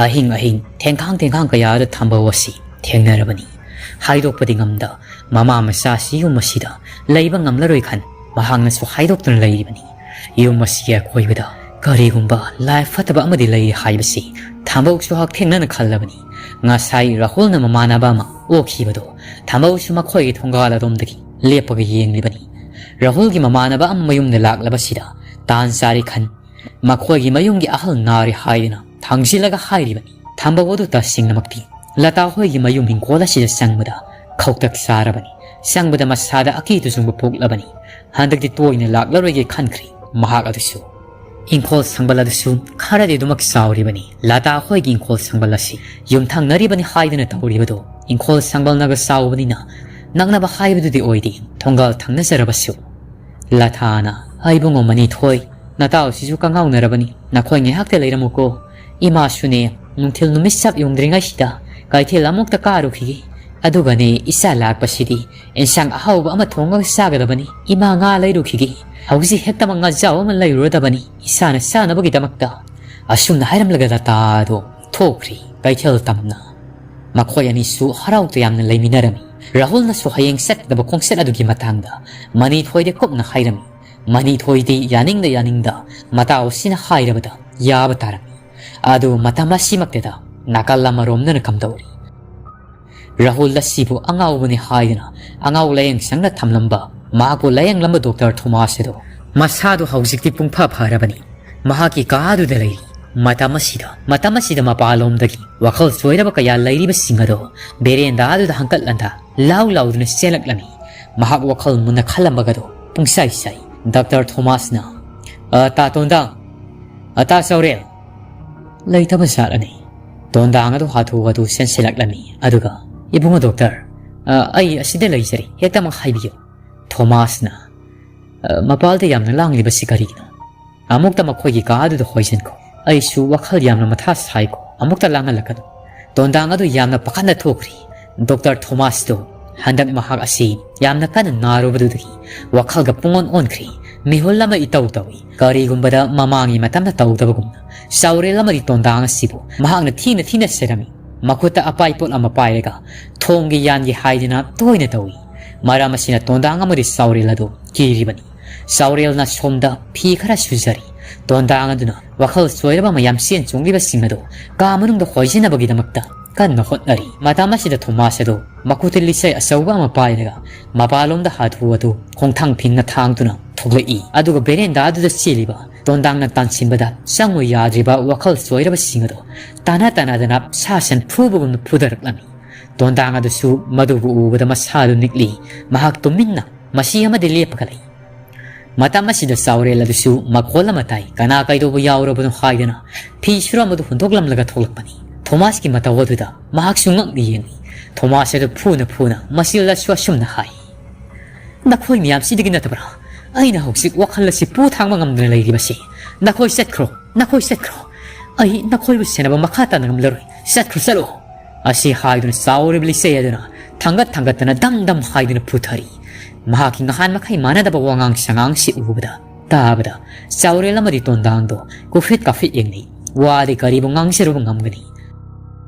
ꯑꯍꯤꯡ ꯑꯍꯤꯡ ꯊꯦꯡꯈꯥꯡ ꯊꯦꯡꯈꯥꯡ ꯀꯌꯥꯗ ꯊꯝꯕꯧ ꯑꯁꯤ ꯊꯦꯡꯅꯔꯕꯅꯤ꯫ ꯍꯥꯏꯗꯣꯛꯄꯗꯤ ꯉꯝꯗ ꯃꯃꯥ ꯃꯆꯥꯁꯤ ꯌꯨꯝ ꯑꯁꯤꯗ ꯂꯩꯕ ꯉꯝꯂꯔꯣꯏ ꯈꯟ ꯃꯍꯥꯛꯅꯁꯨ ꯍꯥꯏꯗꯣꯛꯇꯨꯅ ꯂꯩꯔꯤꯕꯅꯤ꯫ ꯌꯨꯝ ꯑꯁꯤꯒꯤ ꯑꯀꯣꯏꯕꯗ ꯀꯔꯤꯒꯨꯝꯕ ꯂꯥꯏ ꯐꯠꯇꯕ ꯑꯃꯗꯤ ꯂꯩꯔꯤ ꯍꯥꯏꯕꯁꯤ ꯊꯝꯕꯧꯁꯨ ꯍꯛꯊꯦꯡꯅꯅ ꯈꯜꯂꯕꯅꯤ꯫ ꯉꯁꯥꯏ ꯔꯥꯍꯨꯜꯅ ꯃꯃꯥꯟꯅꯕ ꯑꯃ ꯑꯣꯛꯈꯤꯕꯗꯣ ꯊꯝꯕꯧꯁꯨ ꯃꯈꯣꯏꯒꯤ ꯊꯣꯡꯒꯥꯜ ꯑꯗꯣꯝꯗꯒꯤ ꯂꯦꯞꯄꯒ ꯌꯦꯡꯂꯤꯕꯅꯤ꯫ ꯔꯥꯍꯨꯜꯒꯤ ꯃꯃꯥꯟꯅꯕ ꯑꯃ ꯃꯌꯨꯝꯗ ꯂꯥꯛꯂꯕꯁꯤꯗ ꯇꯥꯟ ꯆꯥꯔꯦ ꯈꯟ ꯃꯈꯣꯏꯒꯤ ꯃꯌꯨꯝꯒꯤ ꯑꯍꯜ ꯅꯥꯔꯦ ꯍꯥꯏꯗꯨꯅ ꯊꯥꯡꯖꯤꯜꯂꯒ ꯍꯥꯏꯔꯤꯕꯅꯤ꯫ ꯊꯝꯕꯧ ꯑꯗꯨ ꯇꯁꯦꯡꯅꯃꯛꯇꯤ ꯂꯇꯥ ꯍꯣꯏꯒꯤ ꯃꯌꯨꯝ ꯍꯤꯡꯈꯣꯜ ꯑꯁꯤꯗ ꯆꯪꯕꯗ ꯈꯧꯇꯛ ꯆꯥꯔꯕꯅꯤ꯫ ꯆꯪꯕꯗ ꯃꯁꯥꯗ ꯑꯀꯤ ꯇꯨꯖꯨꯡꯕ ꯄꯣꯛꯂꯕꯅꯤ꯫ ꯍꯟꯗꯛꯇꯤ ꯇꯣꯏꯅ ꯂꯥꯛꯂꯔꯣꯏꯒꯦ ꯈꯟꯈ꯭ꯔꯤ ꯃꯍꯥꯛ ꯑꯗꯨꯁꯨ꯫ ꯏꯪꯈꯣꯜ ꯁꯪꯕꯜ ꯑꯗꯨꯁꯨ ꯈꯔꯗꯤ ꯑꯗꯨꯃꯛ ꯆꯥꯎꯔꯤꯕꯅꯤ꯫ ꯂꯇꯥ ꯍꯣꯏꯒꯤ ꯏꯪꯈꯣꯜ ꯁꯪꯕꯜ ꯑꯁꯤ ꯌꯨꯝꯊꯪꯅꯔꯤꯕꯅꯤ ꯍꯥꯏꯗꯨꯅ ꯇꯧꯔꯤꯕꯗꯣ ꯏꯪꯈꯣꯜ ꯁꯪꯕꯜꯅꯒ ꯆꯥꯎꯕꯅꯤꯅ ꯅꯛꯅꯕ ꯍꯥꯏꯕꯗꯨꯗꯤ ꯑꯣꯏꯗꯦ, ꯊꯣꯡꯒꯥꯜ ꯊꯪꯅꯖꯔꯕꯁꯨ꯫ ꯂꯇꯥꯅ, "ꯑꯩꯕꯨꯡꯉꯣ ꯃꯅꯤꯊꯣꯏ, ꯅꯇꯥꯎꯁꯤꯁꯨ ꯀꯉꯥꯎꯅꯔꯕꯅꯤ, ꯅꯈꯣꯏ ꯉꯥꯏꯍꯥꯛꯇ ꯂꯩꯔꯝꯃꯨꯀꯣ꯫ ꯏꯃꯥꯁꯨꯅꯦ, ꯅꯨꯡꯊꯤꯜ ꯅꯨꯃꯤꯠ ꯆꯞ ꯌꯨꯡꯗ꯭ꯔꯤꯉꯩꯁꯤꯗ ꯀꯩꯊꯦꯜ ꯑꯃꯨꯛꯇ ꯀꯥꯔꯨꯈꯤꯒꯦ꯫ ꯑꯗꯨꯒꯅꯦ, ꯏꯆꯥ ꯂꯥꯛꯄꯁꯤꯗꯤ ꯏꯟꯁꯥꯡ ꯑꯍꯥꯎꯕ ꯑꯃ ꯊꯣꯡꯉꯒ ꯆꯥꯒꯗꯕꯅꯤ꯫ ꯏꯃꯥ ꯉꯥ ꯂꯩꯔꯨꯈꯤꯒꯦ꯫ ꯍꯧꯖꯤꯛ ꯍꯦꯛꯇꯃꯛ ꯉꯥꯖꯥꯎ ꯑꯃ ꯂꯩꯔꯨꯔꯗꯕꯅꯤ ꯏꯁꯥꯅ ꯆꯥꯅꯕꯒꯤꯗꯃꯛꯇ"꯫ ꯑꯁꯨꯝꯅ ꯍꯥꯏꯔꯝꯂꯒ ꯂꯇꯥꯗꯣ ꯊꯣꯛꯈ꯭ꯔꯤ ꯀꯩꯊꯦꯜ ꯇꯝꯅ꯫ ꯃꯈꯣꯏ ꯑꯅꯤꯁꯨ ꯍꯔꯥꯎ ꯇꯌꯥꯝꯅ ꯂꯩꯃꯤꯟꯅꯔꯝꯃꯤ꯫ ꯔꯥꯍꯨꯜꯅꯁꯨ ꯍꯌꯦꯡ ꯆꯠꯀꯗꯕ ꯈꯣꯡꯆꯠ ꯑꯗꯨꯒꯤ ꯃꯇꯥꯡꯗ ꯃꯅꯤꯊꯣꯏꯗ ꯀꯨꯞꯅ ꯍꯥꯏꯔꯝꯃꯤ꯫ ꯃꯅꯤꯊꯣꯏꯗꯤ ꯌꯥꯅꯤꯡꯗ ꯌꯥꯅꯤꯡꯗ ꯃꯇꯥꯎ ꯑꯁꯤꯅ ꯍꯥꯏꯔꯕꯗ ꯌꯥꯕ ꯇꯥꯔꯝꯃꯤ꯫ ꯑꯗꯨ ꯃꯇꯝ ꯑꯁꯤꯃꯛꯇꯗ ꯅꯥꯀꯜ ꯑꯃꯔꯣꯝꯗꯅ ꯀꯝꯗꯧꯔꯤ? ꯔꯥꯍꯨꯜ ꯑꯁꯤꯕꯨ ꯑꯉꯥꯎꯕꯅꯤ ꯍꯥꯏꯗꯨꯅ ꯑꯉꯥꯎ ꯂꯥꯌꯦꯡ ꯁꯪꯗ ꯊꯝꯂꯝꯕ ꯃꯍꯥꯛꯄꯨ ꯂꯥꯌꯦꯡꯂꯝꯕ ꯗꯣꯛꯇꯔ ꯊꯣꯃꯥꯁ ꯑꯗꯣ ꯃꯁꯥꯗꯨ ꯍꯧꯖꯤꯛꯇꯤ ꯄꯨꯡꯐ ꯐꯔꯕꯅꯤ꯫ ꯃꯍꯥꯛꯀꯤ ꯀꯥꯗꯨꯗ ꯂꯩꯔꯤ꯫ ꯃꯇꯝ ꯑꯁꯤꯗ, ꯃꯇꯝ ꯑꯁꯤꯗ ꯃꯄꯥꯟꯂꯣꯝꯗꯒꯤ ꯋꯥꯈꯜ ꯆꯣꯏꯔꯕ ꯀꯌꯥ ꯂꯩꯔꯤꯕꯁꯤꯡ ꯑꯗꯣ ꯕꯦꯔꯦꯟꯗꯥꯗꯨꯗ ꯍꯪꯀꯠ ꯂꯟꯗꯥ ꯂꯥꯎ ꯂꯥꯎꯗꯨꯅ ꯆꯦꯜꯂꯛꯂꯝꯃꯤ꯫ ꯃꯍꯥꯛ ꯋꯥꯈꯜ ꯃꯨꯟꯅ ꯈꯜꯂꯝꯕꯒꯗꯣ ꯄꯨꯡꯆꯥꯏ ꯆꯥꯏ꯫ ꯗꯣꯛꯇꯔ ꯊꯣꯃꯥꯁꯅ, "ꯑ, ꯇꯥ ꯇꯣꯟꯗꯥꯡ, ꯑ, ꯇꯥ ꯆꯥꯎꯔꯦꯜ"꯫ ꯂꯩꯇꯕ ꯖꯥꯠꯂꯅꯤ꯫ ꯇꯣꯟꯗꯥꯡ ꯑꯗꯨ ꯍꯥꯊꯨ ꯍꯥꯊꯨ ꯆꯦꯟꯁꯤꯜꯂꯛꯂꯝꯃꯤ꯫ ꯑꯗꯨꯒ, "ꯏꯕꯨꯡꯉꯣ ꯗꯣꯛꯇꯔ, "ꯑ, ꯑꯩ ꯑꯁꯤꯗ ꯂꯩꯖꯔꯤ, ꯍꯦꯛꯇꯃꯛ ꯍꯥꯏꯕꯤꯌꯨ꯫" ꯊꯣꯃꯥꯁꯅ, "ꯑ, ꯃꯄꯥꯜꯗ ꯌꯥꯝꯅ ꯂꯥꯡꯂꯤꯕꯁꯤ ꯀꯔꯤꯒꯤꯅꯣ? ꯑꯃꯨꯛꯇ ꯃꯈꯣꯏꯒꯤ ꯀꯥ ꯑꯗꯨꯗ ꯍꯣꯏꯖꯤꯟꯈꯣ꯫ ꯑꯩꯁꯨ ꯋꯥꯈꯜ ꯌꯥꯝꯅ ꯃꯊꯥ ꯁꯥꯏꯀꯣ, ꯑꯃꯨꯛꯇ ꯂꯥꯡꯍꯜꯂꯛꯀꯅꯨ꯫" ꯇꯣꯟꯗꯥꯡ ꯑꯗꯨ ꯌꯥꯝꯅ ꯄꯥꯈꯠꯅ ꯊꯣꯛꯈ꯭ꯔꯤ꯫ ꯗꯣꯛꯇꯔ ꯊꯣꯃꯥꯁꯇꯣ ꯍꯟꯗꯛ ꯃꯍꯥꯛ ꯑꯁꯤ ꯌꯥꯝꯅ ꯀꯟꯅ ꯅꯥꯔꯨꯕꯗꯨꯗꯒꯤ ꯋꯥꯈꯜꯒ ꯄꯨꯡꯑꯣꯟ ꯑꯣꯟꯈ꯭ꯔꯦ꯫ ꯃꯤꯍꯨꯜ ꯑꯃ ꯏꯇꯧ ꯇꯧꯏ꯫ ꯀꯔꯤꯒꯨꯝꯕꯗ ꯃꯃꯥꯡꯒꯤ ꯃꯇꯝꯗ ꯇꯧꯗꯕꯒꯨꯝꯅ ꯆꯥꯎꯔꯦꯜ ꯑꯃꯗꯤ ꯇꯣꯟꯗꯥꯡ ꯑꯁꯤꯕꯨ ꯃꯍꯥꯛꯅ ꯊꯤꯅ ꯊꯤꯅ ꯁꯦꯔꯝꯃꯤ꯫ ꯃꯈꯨꯠꯇ ꯑꯄꯥꯏ ꯄꯣꯠ ꯑꯃ ꯄꯥꯏꯔꯒ ꯊꯣꯡꯒꯤ ꯌꯥꯟꯒꯤ ꯍꯥꯏꯗꯅ ꯇꯣꯏꯅ ꯇꯧꯏ꯫ ꯃꯔꯝ ꯑꯁꯤꯅ ꯇꯣꯟꯗꯥꯡ ꯑꯃꯗꯤ ꯆꯥꯎꯔꯦꯜ ꯑꯗꯨ ꯀꯤꯔꯤꯕꯅꯤ꯫ ꯆꯥꯎꯔꯦꯜꯅ ꯁꯣꯝꯗ ꯐꯤ ꯈꯔ ꯁꯨꯖꯔꯤ꯫ ꯇꯣꯟꯗꯥꯡ ꯑꯗꯨꯅ ꯋꯥꯈꯜ ꯆꯣꯏꯔꯕ ꯃꯌꯥꯝ ꯆꯦꯟ ꯆꯣꯡꯂꯤꯕꯁꯤꯡ ꯑꯗꯨ ꯀꯥ ꯃꯅꯨꯡꯗ ꯍꯣꯏꯖꯤꯟꯅꯕꯒꯤꯗꯃꯛꯇ ꯀꯟꯅ ꯍꯣꯠꯅꯔꯤ꯫ ꯃꯇꯝ ꯑꯁꯤꯗ ꯊꯣꯃꯥꯁ ꯑꯗꯨ ꯃꯈꯨꯠꯇ ꯂꯤꯆꯩ ꯑꯆꯧꯕ ꯑꯃ ꯄꯥꯏꯔꯒ ꯃꯄꯥꯟꯂꯣꯝꯗ ꯍꯥꯊꯨ ꯍꯥꯊꯨ ꯈꯣꯡꯊꯥꯡ ꯐꯤꯡꯅ ꯊꯥꯡꯗꯨꯅ ꯊꯣꯛꯂꯛꯏ꯫ ꯑꯗꯨꯒ ꯕꯦꯔꯦꯟꯗꯥ ꯑꯗꯨꯗ ꯆꯦꯜꯂꯤꯕ ꯇꯣꯟꯗꯥꯡꯅ ꯇꯥꯟꯁꯤꯟꯕꯗ ꯆꯪꯉꯨ ꯌꯥꯗ꯭ꯔꯤꯕ ꯋꯥꯈꯜ ꯆꯣꯏꯔꯕꯁꯤꯡ ꯑꯗꯨ ꯇꯥꯅ ꯇꯥꯅꯗꯅ ꯁꯥ ꯁꯟ ꯐꯨꯕꯒꯨꯝꯅ ꯐꯨꯗꯔꯛꯂꯝꯃꯤ꯫ ꯇꯣꯟꯗꯥꯡ ꯑꯗꯨꯁꯨ ꯃꯗꯨꯕꯨ ꯎꯕꯗ ꯃꯁꯥꯗꯨ ꯅꯤꯛꯂꯤ꯫ ꯃꯍꯥꯛ ꯇꯨꯃꯤꯟꯅ ꯃꯁꯤ ꯑꯃꯗꯤ ꯂꯦꯞꯄꯒ ꯂꯩ꯫ ꯃꯇꯝ ꯑꯁꯤꯗ ꯆꯥꯎꯔꯦꯜ ꯑꯗꯨꯁꯨ ꯃꯈꯣꯜ ꯑꯃ ꯇꯥꯏ꯫ ꯀꯅꯥ ꯀꯩꯗꯧꯕ ꯌꯥꯎꯔꯕꯅꯣ ꯍꯥꯏꯗꯅ ꯐꯤ ꯁꯨꯔꯝꯕꯗꯨ ꯍꯨꯟꯗꯣꯛꯂꯝꯂꯒ ꯊꯣꯛꯂꯛꯄꯅꯤ꯫ ꯊꯣꯃꯥꯁꯀꯤ ꯃꯇꯧ ꯑꯗꯨꯗ ꯃꯍꯥꯛꯁꯨ ꯉꯛꯅ ꯌꯦꯡꯂꯤ꯫ ꯊꯣꯃꯥꯁ ꯑꯗꯨ ꯐꯨꯅ ꯐꯨꯅ ꯃꯆꯤꯜꯗꯁꯨ ꯑꯁꯨꯝꯅ ꯍꯥꯏ, "ꯅꯈꯣꯏ ꯃꯌꯥꯝꯁꯤꯗꯒꯤ ꯅꯠꯇꯕ꯭ꯔꯥ ꯑꯩꯅ ꯍꯧꯖꯤꯛ ꯋꯥꯈꯜ ꯑꯁꯤ ꯄꯨ ꯊꯥꯡꯕ ꯉꯝꯗꯅ ꯂꯩꯔꯤꯕꯁꯤ? ꯅꯈꯣꯏ ꯆꯠꯈ꯭ꯔꯣ, ꯅꯈꯣꯏ ꯆꯠꯈ꯭ꯔꯣ꯫ ꯑꯩ ꯅꯈꯣꯏꯕꯨ ꯁꯦꯟꯅꯕ ꯃꯈꯥ ꯇꯥꯅ ꯉꯝꯂꯔꯣꯏ꯫ ꯆꯠꯈ꯭ꯔꯣ, ꯆꯠꯂꯣ꯫" ꯑꯁꯤ ꯍꯥꯏꯗꯨꯅ ꯆꯥꯎꯔꯤꯕ ꯂꯤꯆꯩ ꯑꯗꯨꯅ ꯊꯥꯡꯒꯠ ꯊꯥꯡꯒꯠꯇꯅ ꯗꯝ ꯗꯝ ꯍꯥꯏꯗꯨꯅ ꯄꯨꯊꯔꯤ꯫ ꯃꯍꯥꯛꯀꯤ ꯅꯍꯥꯟ ꯃꯈꯩ ꯃꯥꯟꯅꯗꯕ ꯋꯥꯉꯥꯡ ꯁꯉꯥꯡꯁꯤ ꯎꯕꯗ, ꯇꯥꯕꯗ ꯆꯥꯎꯔꯦꯜ ꯑꯃꯗꯤ ꯇꯣꯟꯗꯥꯡꯗꯣ ꯀꯨꯐꯤꯠ ꯀꯥꯐꯤꯠ ꯌꯦꯡꯅꯩ꯫ ꯋꯥꯗꯤ ꯀꯔꯤꯕꯨ ꯉꯥꯡꯖꯔꯨꯕ ꯉꯝꯒꯅꯤ?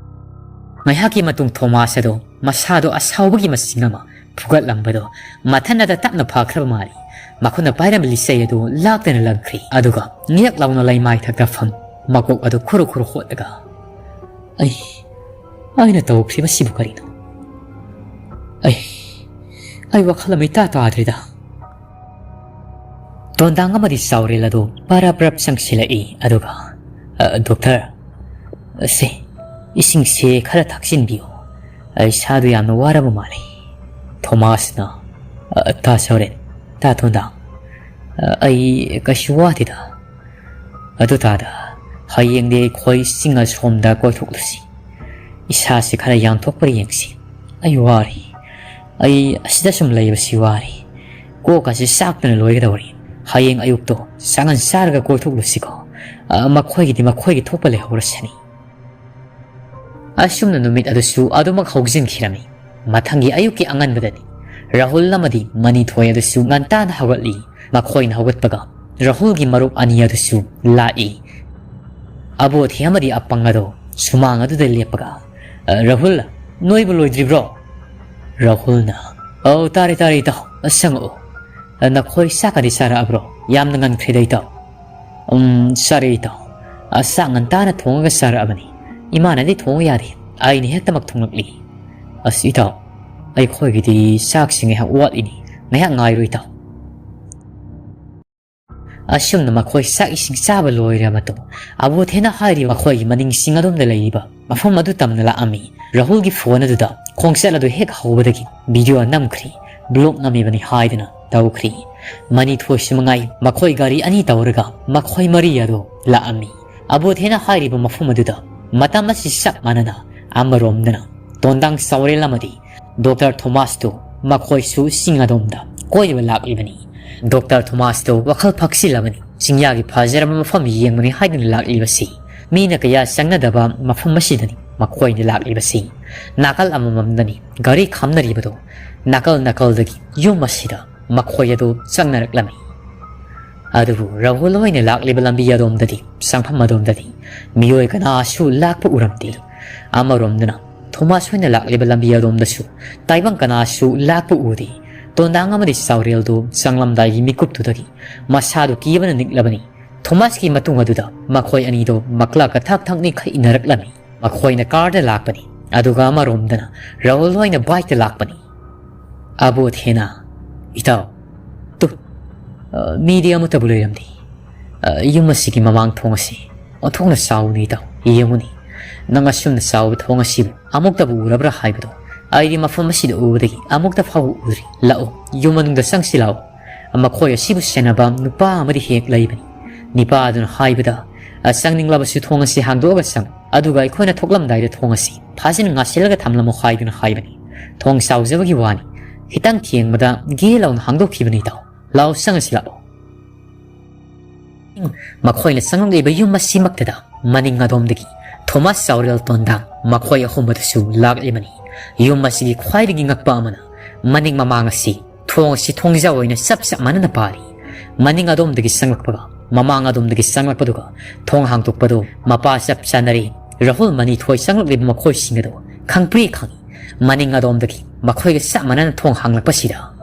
ꯉꯥꯏꯍꯥꯛꯀꯤ ꯃꯇꯨꯡ ꯊꯣꯃꯥꯁ ꯑꯗꯣ ꯃꯁꯥꯗꯣ ꯑꯁꯥꯎꯕꯒꯤ ꯃꯁꯤꯡ ꯑꯃ ꯐꯨꯒꯠꯂꯝꯕꯗꯣ ꯃꯊꯟꯅꯗ ꯇꯞꯅ ꯐꯈ꯭ꯔꯕ ꯃꯥꯜꯂꯤ꯫ ꯃꯈꯨꯠꯅ ꯄꯥꯏꯔꯝꯕ ꯂꯤꯆꯩ ꯑꯗꯨ ꯂꯥꯛꯇꯅ ꯂꯪꯈ꯭ꯔꯤ꯫ ꯑꯗꯨꯒ ꯉꯦꯛ ꯂꯥꯎꯅ ꯂꯩꯃꯥꯏꯊꯛꯇ ꯐꯝ, ꯃꯀꯣꯛ ꯑꯗꯨ ꯈꯨꯔꯨ ꯈꯨꯔꯨ ꯍꯣꯠꯂꯒ, "ꯑꯩ, ꯑꯩꯅ ꯇꯧꯈ꯭ꯔꯤꯕꯁꯤꯕꯨ ꯀꯔꯤꯅꯣ? ꯑꯩ, ꯑꯩ ꯋꯥꯈꯜ ꯑꯃ ꯏꯇꯥ ꯇꯥꯗ꯭ꯔꯦꯗ꯫" ꯇꯣꯟꯗꯥꯡ ꯑꯃꯗꯤ ꯆꯥꯎꯔꯦꯜ ꯑꯗꯨ ꯄꯔꯞ ꯄꯔꯞ ꯆꯪꯁꯤꯜꯂꯛꯏ꯫ ꯑꯗꯨꯒ, "ꯑ, ꯗꯣꯛꯇꯔ, ꯁꯦ, ꯏꯁꯤꯡꯁꯦ ꯈꯔ ꯊꯛꯆꯤꯟꯕꯤꯌꯨ꯫ ꯑꯩ ꯏꯁꯥꯗꯨ ꯌꯥꯝꯅ ꯋꯥꯔꯕ ꯃꯥꯜꯂꯤ꯫" ꯊꯣꯃꯥꯁꯅ, "ꯑ, ꯇꯥ ꯆꯥꯎꯔꯦꯜ, ꯇꯥ ꯇꯣꯟꯗꯥꯡ, ꯑ, ꯑꯩ ꯀꯩꯁꯨ ꯋꯥꯗꯦꯗ꯫ ꯑꯗꯨ ꯇꯥꯗ, ꯍꯌꯦꯡꯗꯤ ꯑꯩꯈꯣꯏ ꯆꯤꯡ ꯑꯁꯣꯝꯗ ꯀꯣꯏꯊꯣꯛꯂꯨꯁꯤ꯫ ꯏꯁꯥꯁꯤ ꯈꯔ ꯌꯥꯡꯊꯣꯛꯄ꯭ꯔꯥ ꯌꯦꯡꯁꯤ꯫ ꯑꯩ ꯋꯥꯔꯦ꯫" ꯑꯩ ꯑꯁꯤꯗ ꯁꯨꯝ ꯂꯩꯕꯁꯤ ꯋꯥꯔꯦ꯫ ꯀꯣꯛꯀꯁꯤ ꯆꯥꯛꯇꯅ ꯂꯣꯏꯒꯗꯧꯔꯦ꯫ ꯍꯌꯦꯡ ꯑꯌꯨꯛꯇꯣ ꯆꯥꯉꯟ ꯆꯥꯔꯒ ꯀꯣꯏꯊꯣꯛꯂꯨꯁꯤꯀꯣ꯫ ꯑ, ꯃꯈꯣꯏꯒꯤꯗꯤ ꯃꯈꯣꯏꯒꯤ ꯊꯣꯛꯄ ꯂꯩꯍꯧꯔꯁꯅꯤ꯫ ꯑꯁꯨꯝꯅ ꯅꯨꯃꯤꯠ ꯑꯗꯨꯁꯨ ꯑꯗꯨꯃꯛ ꯍꯧꯖꯤꯟꯈꯤꯔꯝꯃꯤ꯫ ꯃꯊꯪꯒꯤ ꯑꯌꯨꯛꯀꯤ ꯑꯉꯟꯕꯗꯅꯤ꯫ ꯔꯥꯍꯨꯜ ꯑꯃꯗꯤ ꯃꯅꯤꯊꯣꯏ ꯑꯗꯨꯁꯨ ꯉꯟꯇꯥꯅ ꯍꯧꯒꯠꯂꯤ꯫ ꯃꯈꯣꯏꯅ ꯍꯧꯒꯠꯄꯒ ꯔꯥꯍꯨꯜꯒꯤ ꯃꯔꯨꯞ ꯑꯅꯤ ꯑꯗꯨꯁꯨ ꯂꯥꯛꯏ꯫ ꯑꯕꯣꯊꯤ ꯑꯃꯗꯤ ꯑꯄꯪ ꯑꯗꯣ ꯁꯨꯃꯥꯡ ꯑꯗꯨꯗ ꯂꯦꯞꯄꯒ, "ꯑ, ꯔꯥꯍꯨꯜ, ꯅꯣꯏꯕꯨ ꯂꯣꯏꯗ꯭ꯔꯤꯕ꯭ꯔꯣ?" ꯔꯥꯍꯨꯜꯅ, "ꯑꯧ, ꯇꯥꯔꯦ, ꯇꯥꯔꯦ, ꯏꯇꯥꯎ, ꯆꯪꯉꯛꯑꯣ꯫ ꯑ, ꯅꯈꯣꯏ ꯆꯥꯛꯀꯗꯤ ꯆꯥꯔꯛꯑꯕ꯭ꯔꯣ? ꯌꯥꯝꯅ ꯉꯟꯈ꯭ꯔꯦꯗ, ꯏꯇꯥꯎ꯫" "ꯎꯝ, ꯆꯥꯔꯦ, ꯏꯇꯥꯎ꯫ ꯑ, ꯆꯥꯛ ꯉꯟꯇꯥꯅ ꯊꯣꯡꯉꯒ ꯆꯥꯔꯛꯑꯕꯅꯤ꯫ ꯏꯃꯥꯅꯗꯤ ꯊꯣꯡꯉꯨ ꯌꯥꯗꯦ꯫ ꯑꯩꯅ ꯍꯦꯛꯇꯃꯛ ꯊꯣꯡꯂꯛꯂꯤ꯫" "ꯑꯁ, ꯏꯇꯥꯎ, ꯑꯩꯈꯣꯏꯒꯤꯗꯤ ꯆꯥꯛꯁꯤ ꯉꯥꯏꯍꯥꯛ ꯋꯥꯠꯂꯤꯅꯤ꯫ ꯉꯥꯏꯍꯥꯛ ꯉꯥꯏꯔꯣ, ꯏꯇꯥꯎ꯫" ꯑꯁꯨꯝꯅ ꯃꯈꯣꯏ ꯆꯥꯛ ꯏꯁꯤꯡ ꯆꯥꯕ ꯂꯣꯏꯔꯕ ꯃꯇꯨꯡ, ꯑꯕꯨꯊꯦꯅ ꯍꯥꯏꯔꯤꯕ ꯃꯈꯣꯏꯒꯤ ꯃꯅꯤꯡ ꯆꯤꯡ ꯑꯗꯣꯝꯗ ꯂꯩꯔꯤꯕ ꯃꯐꯝ ꯑꯗꯨ ꯇꯝꯅ ꯂꯥꯛꯑꯝꯃꯤ꯫ ꯔꯥꯍꯨꯜꯒꯤ ꯐꯣꯟ ꯑꯗꯨꯗ ꯈꯣꯡꯆꯠ ꯑꯗꯨ ꯍꯦꯛ ꯍꯧꯕꯗꯒꯤ ꯚꯤꯗꯤꯑꯣ ꯅꯝꯈ꯭ꯔꯤ, ꯕ꯭ꯂꯣꯛ ꯅꯝꯃꯤꯕꯅꯤ ꯍꯥꯏꯗꯨꯅ ꯇꯧꯈ꯭ꯔꯤ꯫ ꯃꯅꯤꯊꯣꯏꯁꯨ ꯃꯉꯥꯏ ꯃꯈꯣꯏ ꯒꯥꯔꯤ ꯑꯅꯤ ꯇꯧꯔꯒ ꯃꯈꯣꯏ ꯃꯔꯤ ꯑꯗꯨ ꯂꯥꯛꯑꯝꯃꯤ꯫ ꯑꯕꯨꯊꯦꯅ ꯍꯥꯏꯔꯤꯕ ꯃꯐꯝ ꯑꯗꯨꯗ ꯃꯇꯝ ꯑꯁꯤ ꯆꯞ ꯃꯥꯟꯅꯅ ꯑꯃꯔꯣꯝꯗꯅ ꯇꯣꯟꯗꯥꯡ ꯆꯥꯎꯔꯦꯜ ꯑꯃꯗꯤ ꯗꯣꯛꯇꯔ ꯊꯣꯃꯥꯁꯇꯨ ꯃꯈꯣꯏꯁꯨ ꯆꯤꯡ ꯑꯗꯣꯝꯗ ꯀꯣꯏꯕ ꯂꯥꯛꯂꯤꯕꯅꯤ꯫ ꯗꯣꯛꯇꯔ ꯊꯣꯃꯥꯁꯇꯨ ꯋꯥꯈꯜ ꯐꯛꯁꯤꯜꯂꯕꯅꯤ꯫ ꯆꯤꯡꯌꯥꯒꯤ ꯐꯖꯔꯕ ꯃꯐꯝ ꯌꯦꯡꯕꯅꯤ ꯍꯥꯏꯗꯨꯅ ꯂꯥꯛꯂꯤꯕꯁꯤ꯫ ꯃꯤꯅ ꯀꯌꯥ ꯆꯪꯅꯗꯕ ꯃꯐꯝ ꯑꯁꯤꯗꯅꯤ ꯃꯈꯣꯏꯅ ꯂꯥꯛꯂꯤꯕꯁꯤ꯫ ꯅꯥꯀꯜ ꯑꯃꯃꯝꯗꯅꯤ ꯒꯥꯔꯤ ꯈꯥꯝꯅꯔꯤꯕꯗꯨ꯫ ꯅꯥꯀꯜ ꯅꯥꯀꯜꯗꯒꯤ ꯌꯨꯝ ꯑꯁꯤꯗ ꯃꯈꯣꯏ ꯑꯗꯨ ꯆꯪꯅꯔꯛꯂꯝꯃꯤ꯫ ꯑꯗꯨꯕꯨ ꯔꯥꯍꯨꯜ ꯍꯣꯏꯅ ꯂꯥꯛꯂꯤꯕ ꯂꯝꯕꯤ ꯑꯗꯣꯝꯗꯗꯤ, ꯆꯪꯐꯝ ꯑꯗꯣꯝꯗꯗꯤ ꯃꯤꯑꯣꯏ ꯀꯅꯥꯁꯨ ꯂꯥꯛꯄ ꯎꯔꯝꯗꯦ꯫ ꯑꯃꯔꯣꯝꯗꯅ ꯊꯣꯃꯥꯁ ꯍꯣꯏꯅ ꯂꯥꯛꯂꯤꯕ ꯂꯝꯕꯤ ꯑꯗꯣꯝꯗꯁꯨ ꯇꯥꯏꯕꯪ ꯀꯅꯥꯁꯨ ꯂꯥꯛꯄ ꯎꯗꯦ꯫ ꯇꯣꯟꯗꯥꯡ ꯑꯃꯗꯤ ꯆꯥꯎꯔꯦꯜꯗꯨ ꯆꯪꯂꯝꯗꯥꯏꯒꯤ ꯃꯤꯀꯨꯞꯇꯨꯗꯒꯤ ꯃꯁꯥꯗꯨ ꯀꯤꯕꯅ ꯅꯤꯛꯂꯕꯅꯤ꯫ ꯊꯣꯃꯥꯁꯀꯤ ꯃꯇꯨꯡ ꯑꯗꯨꯗ ꯃꯈꯣꯏ ꯑꯅꯤꯗꯨ ꯃꯀ꯭ꯂꯥꯛ ꯀꯊꯛ ꯊꯛꯅꯤꯈꯩ ꯏꯟꯅꯔꯛꯂꯝꯃꯤ꯫ ꯃꯈꯣꯏꯅ ꯀꯥꯔꯗ ꯂꯥꯛꯄꯅꯤ, ꯑꯗꯨꯒ ꯑꯃꯔꯣꯝꯗꯅ ꯔꯥꯍꯨꯜ ꯍꯣꯏꯅ ꯕꯥꯏꯛꯇ ꯂꯥꯛꯄꯅꯤ꯫ ꯑꯕꯣꯊꯦꯅ, "ꯏꯇꯥꯎ, ꯇꯨ, ꯑ, ꯃꯤꯗꯤ ꯑꯃꯠꯇꯕꯨ ꯂꯩꯔꯝꯗꯦ꯫ ꯑ, ꯌꯨꯝ ꯑꯁꯤꯒꯤ ꯃꯃꯥꯡ ꯊꯣꯡ ꯑꯁꯤ ꯑꯣꯟꯊꯣꯛꯅ ꯆꯥꯎꯕꯅꯤ, ꯏꯇꯥꯎ꯫ ꯌꯦꯡꯉꯨꯅꯤ, ꯅꯪ ꯑꯁꯨꯝꯅ ꯆꯥꯎꯕ ꯊꯣꯡ ꯑꯁꯤꯕꯨ ꯑꯃꯨꯛꯇꯕꯨ ꯎꯔꯕ꯭ꯔꯥ ꯍꯥꯏꯕꯗꯣ? ꯑꯩꯗꯤ ꯃꯐꯝ ꯑꯁꯤꯗ ꯎꯕꯗꯒꯤ ꯑꯃꯨꯛꯇ ꯐꯥꯎꯕ ꯎꯗ꯭ꯔꯤ꯫ ꯂꯥꯛꯑꯣ, ꯌꯨꯝ ꯃꯅꯨꯡꯗ ꯆꯪꯁꯤ ꯂꯥꯛꯑꯣ꯫ ꯃꯈꯣꯏ ꯑꯁꯤꯕꯨ ꯁꯦꯟꯅꯕ ꯅꯨꯄꯥ ꯑꯃꯗꯤ ꯍꯦꯛ ꯂꯩꯕꯅꯤ꯫" ꯅꯤꯄꯥ ꯑꯗꯨꯅ ꯍꯥꯏꯕꯗ, "ꯑ, ꯆꯪꯅꯤꯡꯂꯕꯁꯨ ꯊꯣꯡ ꯑꯁꯤ ꯍꯥꯡꯗꯣꯛꯑꯒ ꯆꯪꯉꯨ꯫ ꯑꯗꯨꯒ ꯑꯩꯈꯣꯏꯅ ꯊꯣꯛꯂꯝꯗꯥꯏꯗ ꯊꯣꯡ ꯑꯁꯤ ꯐꯖꯅ ꯉꯥꯁꯤꯜꯂꯒ ꯊꯝꯂꯝꯃꯨ" ꯍꯥꯏꯗꯨꯅ ꯍꯥꯏꯕꯅꯤ꯫ "ꯊꯣꯡ ꯆꯥꯎꯖꯕꯒꯤ ꯋꯥꯅꯤ, ꯈꯤꯇꯪ ꯊꯦꯡꯕꯗ ꯒꯦ ꯂꯥꯎꯅ ꯍꯥꯡꯗꯣꯛꯈꯤꯕꯅꯤ ꯏꯇꯥꯎ꯫ ꯂꯥꯎ, ꯆꯪꯉꯁꯤ ꯂꯥꯛꯑꯣ꯫ ꯃꯈꯣꯏꯅ ꯆꯪꯂꯛꯂꯤꯕ ꯌꯨꯝ ꯑꯁꯤꯃꯛꯇꯗ ꯃꯅꯤꯡ ꯑꯗꯣꯝꯗꯒꯤ ꯊꯣꯃꯥꯁ ꯆꯥꯎꯔꯦꯜ ꯇꯣꯟꯗꯥꯡ ꯃꯈꯣꯏ ꯑꯍꯨꯝ ꯑꯗꯨꯁꯨ ꯂꯥꯛꯂꯤꯕꯅꯤ꯫ ꯌꯨꯝ ꯑꯁꯤꯒꯤ ꯈ꯭ꯋꯥꯏꯗꯒꯤ ꯉꯛꯄ ꯑꯃꯅ ꯃꯅꯤꯡ ꯃꯃꯥꯡ ꯑꯁꯤ ꯊꯣꯡ ꯑꯁꯤ ꯊꯣꯡꯖꯥꯎ ꯑꯣꯏꯅ ꯆꯞ ꯆꯞ ꯃꯥꯟꯅꯅ ꯄꯥꯜꯂꯤ꯫ ꯃꯅꯤꯡ ꯑꯗꯣꯝꯗꯒꯤ ꯆꯪꯂꯛꯄꯒ ꯃꯃꯥꯡ ꯑꯗꯣꯝꯗꯒꯤ ꯆꯪꯂꯛꯄꯗꯨꯒ ꯊꯣꯡ ꯍꯥꯡꯗꯣꯛꯄꯗꯨ ꯃꯄꯥ ꯆꯞ ꯆꯥꯅꯔꯤ꯫ ꯔꯥꯍꯨꯜ ꯃꯅꯤꯊꯣꯏ ꯆꯪꯂꯛꯂꯤꯕ ꯃꯈꯣꯏꯁꯤꯡ ꯑꯗꯨ ꯈꯪꯄ꯭ꯔꯦ ꯈꯪꯏ꯫ ꯃꯅꯤꯡ ꯑꯗꯣꯝꯗꯒꯤ ꯃꯈꯣꯏꯒ ꯆꯞ ꯃꯥꯟꯅꯅ ꯊꯣꯡ ꯍꯥꯡꯂꯛꯄꯁꯤꯗ